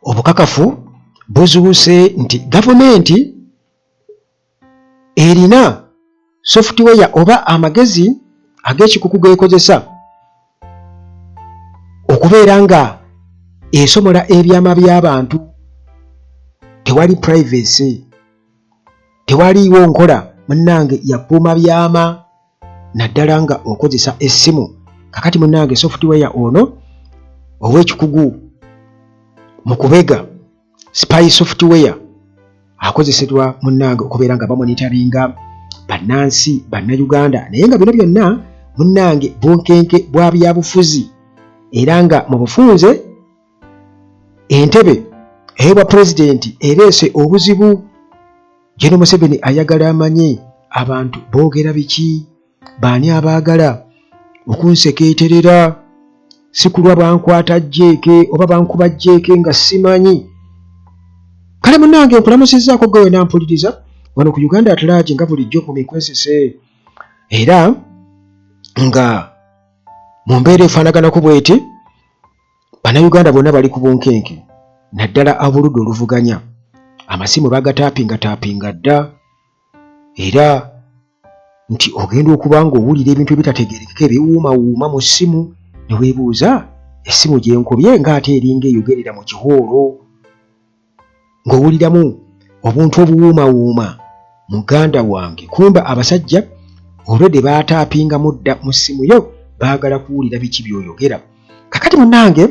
Obukakafu buzuuse nti gavumenti erina software oba amagezi ag'ekikugu geekozesa okubeera nga esomola ebyama by'abantu. Tewali privacy, tewaliiwo nkola munnange yakuuma byama, naddala nga okozesa essimu. Kakati munnange, software ono ow'ekikugu mu kubega spy software akozesebwa munnange okubeera nga bamonitoringa bannansi Bannayuganda. Naye nga bino byonna munnange bunkenke bwa byabufuzi, era nga mu bufunze entebe ey'obwa pulezidenti ereese obuzibu. Gen Museveni ayagala amanye abantu boogera biki, baani abaagala okunsekeeterera, si kulwa bankwata jjeeke oba bankuba jjeeke nga simanyi. Kale munnange, nkulamusizzaako gwe wena mpuliriza wano ku Uganda at Large nga bulijjo mu mikwesese, era nga mu mbeera efaanaganako bweti, Bannayuganda bonna bali ku bunkenke, naddala ab'oludda oluvuganya. Amasimu bagataapingataapinga dda, era nti ogenda okuba ng'owulira ebintu ebitategeerekeka ebiwuumawuuma mu ssimu ne weebuuza essimu gye nkubye ng'ate eringa eyogerera mu kihoolo, ng'owuliramu obuntu obuwuumawuuma. Muganda wange, kumba abasajja already baataapingamu dda mu ssimu yo, baagala kuwulira biki by'oyogera. Kakati munnange,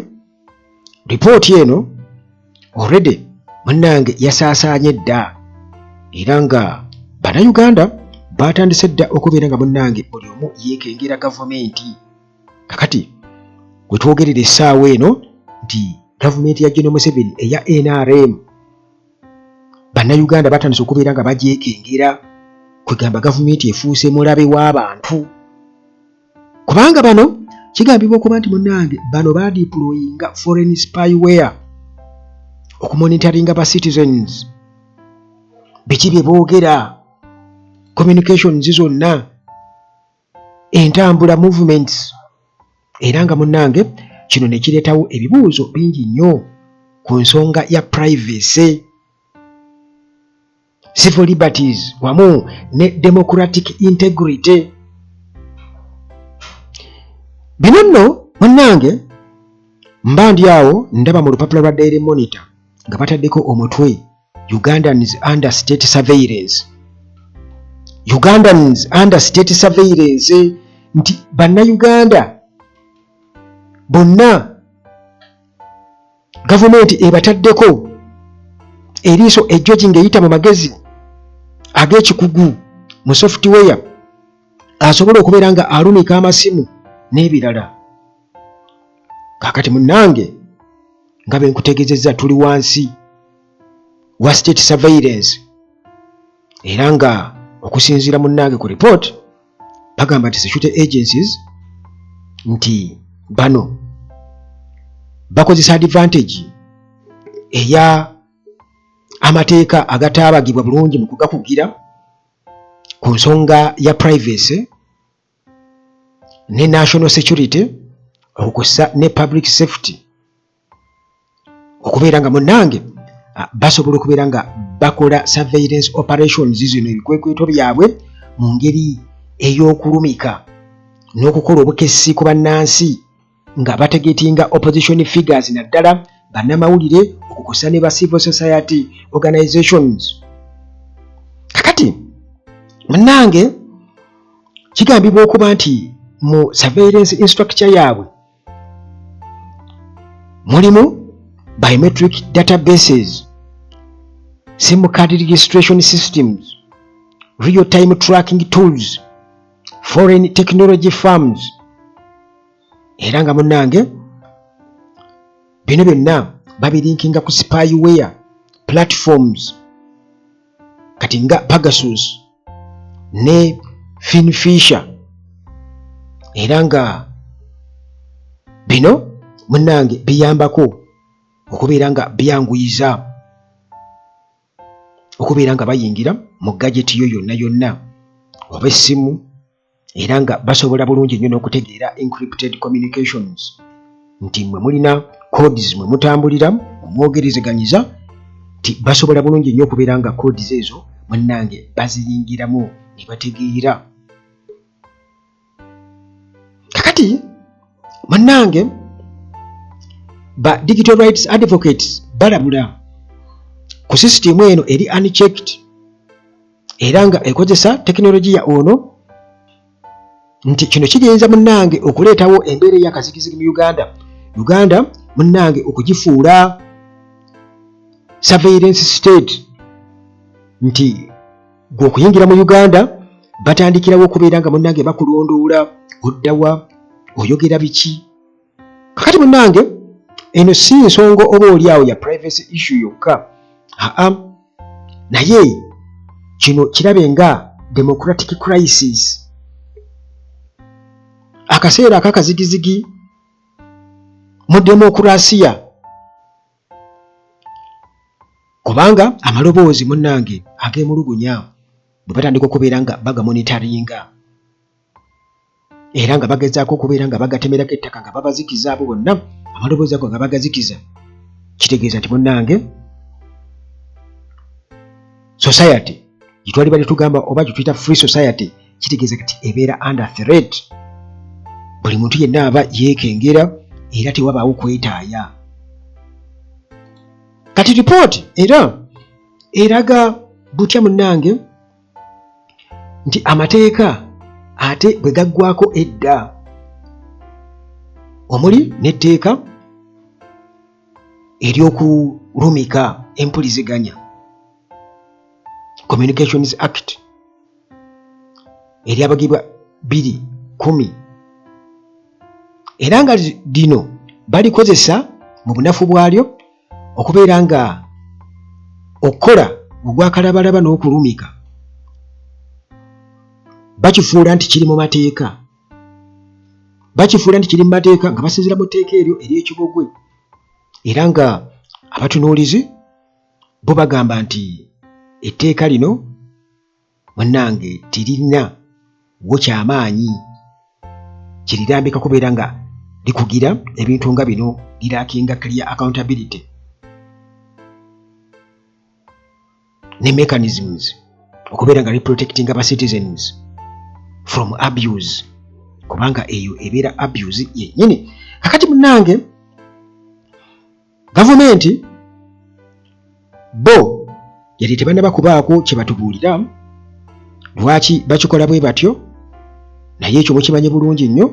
ripooti eno already munnange yasaasaanye dda, era nga Bannayuganda baatandise dda okubeera nga munnange buli omu yeekengera gavumenti. Kakati we twogerera essaawa eno nti gavumenti ya Gen Museveni eya NRM, Bannayuganda batandise okubeera nga bagyekengera. Kwegamba gavumenti efuuse mulabe w'abantu, kubanga bano kigambibwa okuba nti munnange bano badeployinga foreign spyware okumonitoringa ba citizens, biki bye boogera, communications zonna, entambula, movements. Era nga munnange kino ne kireetawo ebibuuzo bingi nnyo ku nsonga ya privacy, civil liberties wamu ne democratic integrity. Bino nno munnange, mba ndi awo ndaba mu lupapula lwa Daily Monitor nga bataddeko omutwe "Ugandans under state surveillance", "Ugandans under state surveillance", nti Bannayuganda bonna gavumenti ebataddeko eriiso ejjogi ng'eyita mu magezi ag'ekikugu mu software asobola okubeera nga alumika amasimu n'ebirala. Kaakati munnange, nga bwe nkutegeezezza, tuli wansi wa state surveillance, era nga okusinziira munnange ku report bagamba nti security agencies nti bano bakozesa advantage eya amateeka agataabagibwa bulungi mu kugakugira ku nsonga ya privacy ne national security, okussa ne public safety, okubeera nga munnange basobola okubeera nga bakola surveillance operations zino, ebikwekweto byabwe mu ngeri ey'okulumika n'okukola obukessi ku bannansi, nga batargetinga opposition figures, naddala bannamawulire, okukosa ne ba civil society organizations. Kakati munnange, kigambibwa okuba nti mu surveillance infrastructure yaabwe mulimu biometric databases, SIM card registration systems, real time tracking tools, foreign technology firms. Era nga munnange bino byonna babilinkinga ku spyware platforms kati nga Pegasus ne Finfisher. Era nga bino munnange biyambako okubeera nga byanguyiza okubeera nga bayingira mu gadget yo yonna yonna oba essimu, era nga basobola bulungi nnyo n'okutegeera encrypted communications, nti mwe mulina codes mwe mutambulira kumwogerezeganyiza nti basobola bulungi nnyo okubeera nga codes ezo munnange baziyingiramu ne bategeera. Kakati munnange ba digital rights advocates balabula ku sisitimu eno eri unchecked era nga ekozesa tekinologiya ono nti kino kiyinza munnange okuleetawo embeera ey'akazigizigi mu Uganda, Uganda munnange okugifuula surveillance state, nti gwe okuyingira mu Uganda batandikirawo okubeera nga munnange bakulondoola, oddawa, oyogera biki. Kakati munnange eno si nsonga oba oli awo ya privacy issue yokka, aa, naye kino kirabe nga democratic crisis, akaseera akakazigizigi mu demokurasiya, kubanga amaloboozi munnange ag'emulugunya bwe batandika okubeera nga bagamonitaringa era nga bagezaako okubeera nga bagatemerako ettaka nga babazikiza abo bonna amaloboozi ago nga bagazikiza, kitegeeza nti munnange society gye twali tugamba oba gye tuyita free society, kitegeeza kati ebeera under threat. Buli muntu yenna aba yeekengera era tewabaawo kwetaaya. Kati ripooti era eraga butya munnange nti amateeka ate bwe gaggwako edda, omuli n'etteeka ery'okulumika empuliziganya, Communications Act eryabagibwa 2010, era nga lino balikozesa mu bunafu bwalyo okubeera nga okukola ogwakalabalaba n'okulumika bakifuula nti kiri mu mateeka, bakifuula nti kiri mu mateeka nga basinziira mu tteeka eryo ery'ekibogwe. Era nga abatunuulizi bo bagamba nti etteeka lino munnange teririna wo kyamaanyi kirirambika kubeera nga likugira ebintu nga bino, lilackinga clear accountability ne mechanisms okubeera nga liprotectinga ba citizens from abuse, kubanga eyo ebeera abuse yennyini. Kakati munnange gavumenti bo yali tebannaba kubaako kye batubuulira lwaki bakikola bwe batyo, naye ekyo mukimanyi bulungi nnyo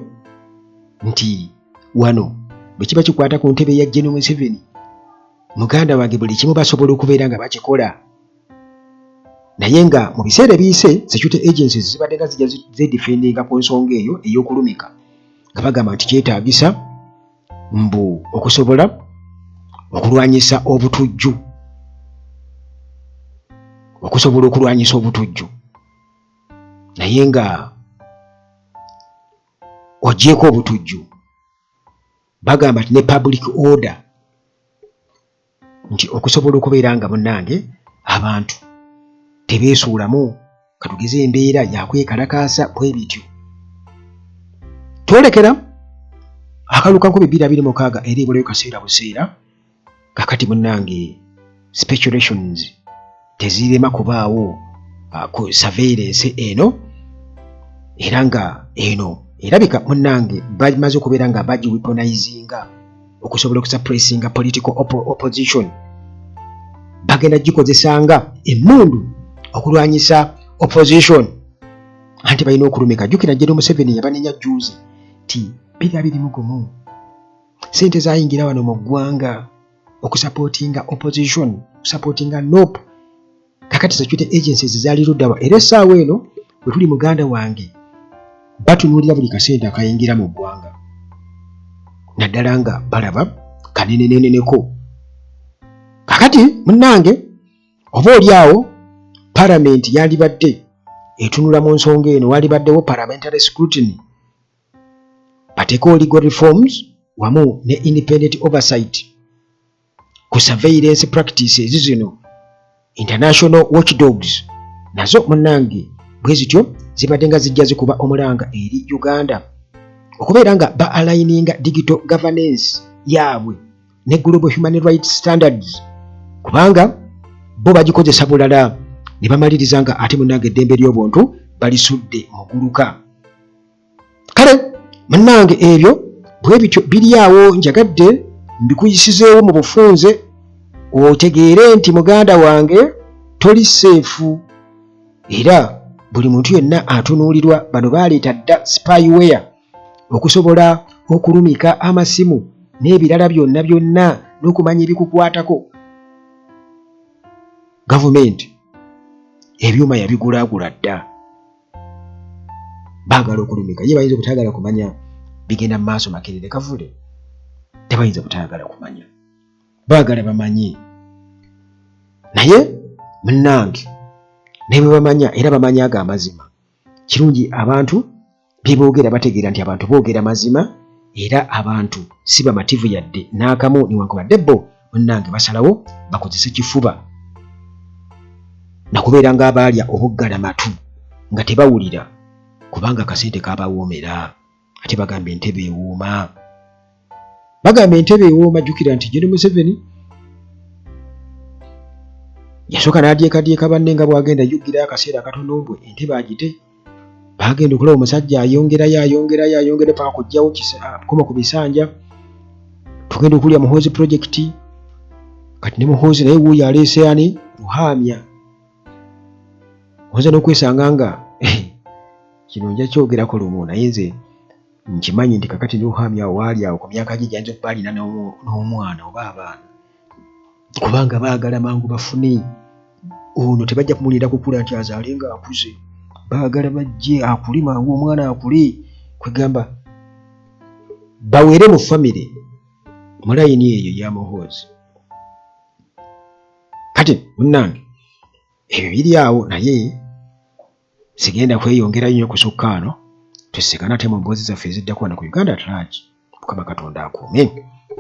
nti wano bwe kiba kikwata ku ntebe ya General Museveni, muganda wange, buli kimu basobola okubeera nga bakikola. Naye nga mu biseera ebiyise security agencies zibadde nga zijja zedefendinga ku nsonga eyo ey'okulumika, nga bagamba nti kyetaagisa mbu okusobola okulwanyisa obutujju, okusobola okulwanyisa obutujju. Naye nga ogyeko obutujju, bagamba nti ne public order, nti okusobola okubeera nga munnange abantu tebeesuulamu, katugeze embeera yakwekalakaasa bwe bityo. Twolekera akalulu ka 2026 era ebulayo kaseera buseera. Kakati munnange speculations tezirema kubaawo ku surveillance eno, era nga eno erabika munnange bamaze okubeera nga bagiweaponizinga okusobola okusuppressinga political opposition. Bagenda gikozesanga emmundu okulwanyisa opposition, anti balina okulumika. Jjukira General Museveni yabanenya juzi ti 2021 sente zayingira wano mu ggwanga okusupportinga opposition, okusupportinga NUP. Kakati security agencies zaali luddawa? Era essaawa eno bwe tuli, muganda wange, batunuulira buli kasente akayingira mu ggwanga, naddala nga balaba kaneneneneneko. Kakati munnange oba oli awo palamenti yandibadde etunula mu nsonga eno, walibaddewo parliamentary scrutiny, bateekeo legal reforms wamu ne independent oversight ku surveillance practices zino. International watchdogs nazo munnange bwe zityo zibadde nga zijja zikuba omulanga eri Uganda okubeera nga ba aligninga digital governance yaabwe. ne Global Human Rights Standards, kubanga bo bagikozesa bulala ne bamaliriza nga ate munnange eddembe ly'obuntu balisudde muguluka. Kale munnange ebyo bwe bityo biri awo, njagadde mbikuyisizeewo mu bufunze otegeere nti muganda wange toli safe, era buli muntu yenna atunuulirwa. Bano baleeta dda spyware okusobola okulumika amasimu n'ebirala byonna byonna n'okumanya ebikukwatako. Gavumenti ebyuma yabigulaagula dda, baagala okulumika. Ye bayinza obutayagala kumanya bigenda mu maaso Makerere Kavule? Tebayinza butayagala kumanya, baagala bamanye. Naye munnange ne bwe bamanya, era bamanya ago amazima. Kirungi abantu bye boogera bategeera nti abantu boogera mazima, era abantu si bamativu yadde n'akamu, newankubadde bo munnange basalawo bakozese kifuba nakubeera ng'abaalya obuggalamatu nga tebawulira, kubanga akasente kabawoomera. Ate bagamba entebe ewooma, bagamba entebe ewooma. Jjukira nti Gen Museveni yasooka n'adyekadyeka banne nga bw'agenda yuggira akaseera akatono mbwe entebe agite. Bagenda okulaba omusajja ayongerayo, ayongerayo, ayongerayo paka kujjawo koma ku bisanja. Tugenda okulya Muhoozi Project. Kati ne Muhoozi naye wuuyo aleese ani? Ruhamya. Oyinza n'okwesanga nga kino nja kyogerako lumu, naye nze nkimanyi nti kakati Ruhamya awo waali awo ku myaka gye gyayinza okuba alina n'omwana oba abaana, kubanga baagala mangu bafune ono. Tebajja kumulinda kukula nti azaale nga akuze, baagala bajje akule mangu, omwana akule, kwegamba bawere mu famire mu layini eyo ya Muhoozi. Kati munnange ebyo biri awo, naye sigenda kweyongerayo nnyo kusukka ano. Tusigana ate mu mboozi zaffe eziddako wano ku Uganda at Large. Mukama Katonda akuume.